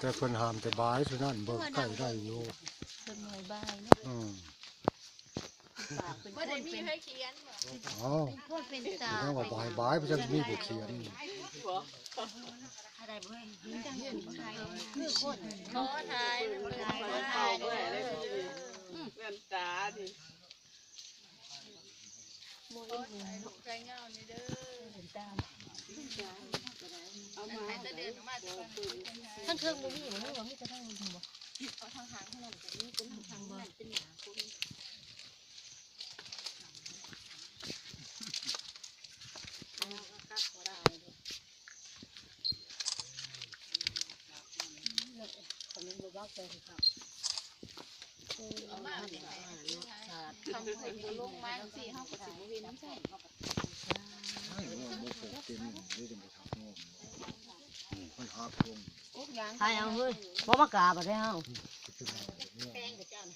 ແຕ່ເພິ່ນຫ້າມແຕ່ບາຍເທົ່ານັ້ນ ເບິ່ງໃກ້ໄດ້ຢູ່ ເພິ່ນເມື່ອຍບາຍເນາະ ອືມ ບໍ່ໄດ້ມີໃຜຂຽນບໍ່? ເອົ້າ ເປັນຄົນເປັນຕາ ແຕ່ວ່າບາຍໆ ບໍ່ຈັກມີຜູ້ຂຽນ ຄືຄົນ ຂໍຖ່າຍນຳເພິ່ນ ແວ່ນຕານີ້ ທາງເທິງບໍ່ມີບໍ່ ຫຼືວ່າມີແຕ່ທາງລຸ່ມບໍ່? ເອົາທາງຂ້າງເທົ່ານັ້ນກໍມີ ເປັນທາງ ທາງນັ້ນເປັນໜ້າຄົນ ເອົາຄັກບໍ່ໄດ້. ຂາຍເອົາເຮີ້ຍ ບໍ່ມາກາບາດໃດເຮົາ.